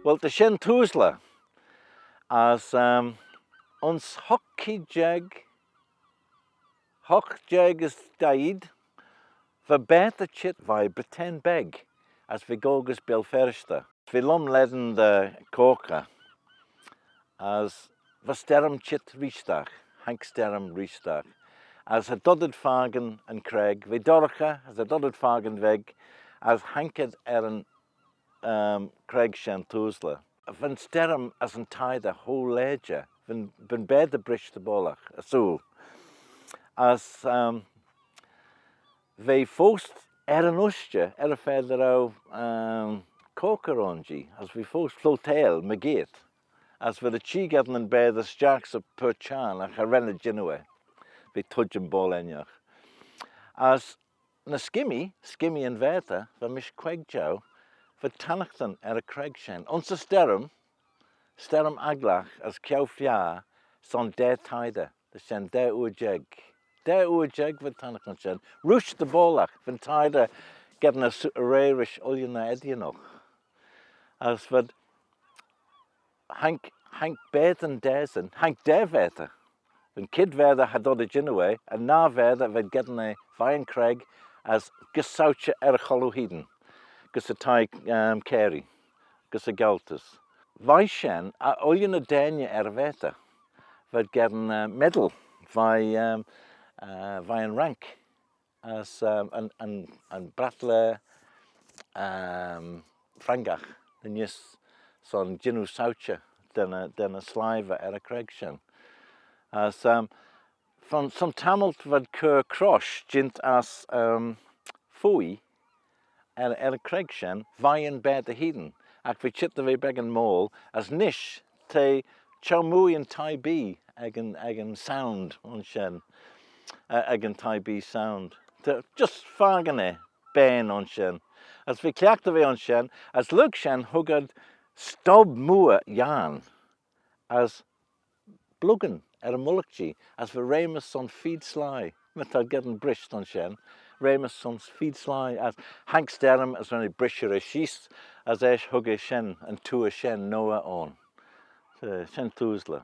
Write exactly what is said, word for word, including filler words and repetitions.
Well, ta shen Thursley, as, um, ayns hoght jeig, hoght jeig as deeid, va baatey çheet veih Britain Beg, as v'eh goll gys Beeal Feirste. V'eh lum lane dy choakey, as va sterrym çheet reeshtagh, haink sterrym reeshtagh. As cha dod ad fakin yn craig, v'eh dorraghey, as cha dod ad fakin veg, as haink ad er yn, um, craig shen Thursley. Va'n sterrym as yn tide cho lajer, va'n, va'n baatey brisht dy bollagh, ersooyl. As, um, v'eh foast er yn ushtey, er y fa dy row, um, choakey ayns jee, as v'eh foast floateil mygeayrt. As v'ad çheet geddyn yn baatey stiagh 'sy purt çhiarn, agh cha ren ad jannoo eh. V'eh tuittym boayl ennagh. As ny skimmee, skimmee yn baatey, va mish queig jeu, v'ad tannaghtyn er y craig shen. Ayns y sterrym, sterrym agglagh as ceau fliaghey son daa tide, ta shen daa oor jeig. Daa oor jeig v'ad tannaghtyn shen. Rooisht dy bollagh, va'n tide geddyn y s-, y rey rish ooilley ny eddyanoogh. As v'ad haink, haink baatyn dasyn, haink daa baatey. Yn chied baatey cha dod ad jannoo eh, yn nah baatey v'ad geddyn eh veih yn craig as gys sauçhey er y cholloo hene, gys y thie, um, carey, gys y galtys. Veih shen, as ooilley ny deiney er y baatey, v'ad geddyn, uh, medal veih, um, uh, veih yn rank. As, um, yn, yn, yn brattlaa, um, Frangagh, ny neesht son jannoo sauçhey da ny, da ny sleih va er y craig shen. As, um, son, son tammylt v'ad cur crosh jeant ass, um, fuee er, er y craig shen, veih yn baatey hene. Agh v'eh çheet dy ve beggan moal, as nish, t'eh çheu-mooie yn thie bee ec yn, ec yn sound ayns shen, eh, ec yn thie bee sound. Ta just fakin eh bane ayns shen. As v'eh cliaghtey dy ve ayns shen, as lurg shen hug ad stob mooar yiarn, as bluckan er y mullagh jee, as va reamys son feed sleih, my t'ad geddyn brisht ayns shen, reamys son feed sleih, as haink sterrym as ren eh brishtey er sheese, as eisht hug eh shen, yn tour shen noa ayn. So, shen Thursley.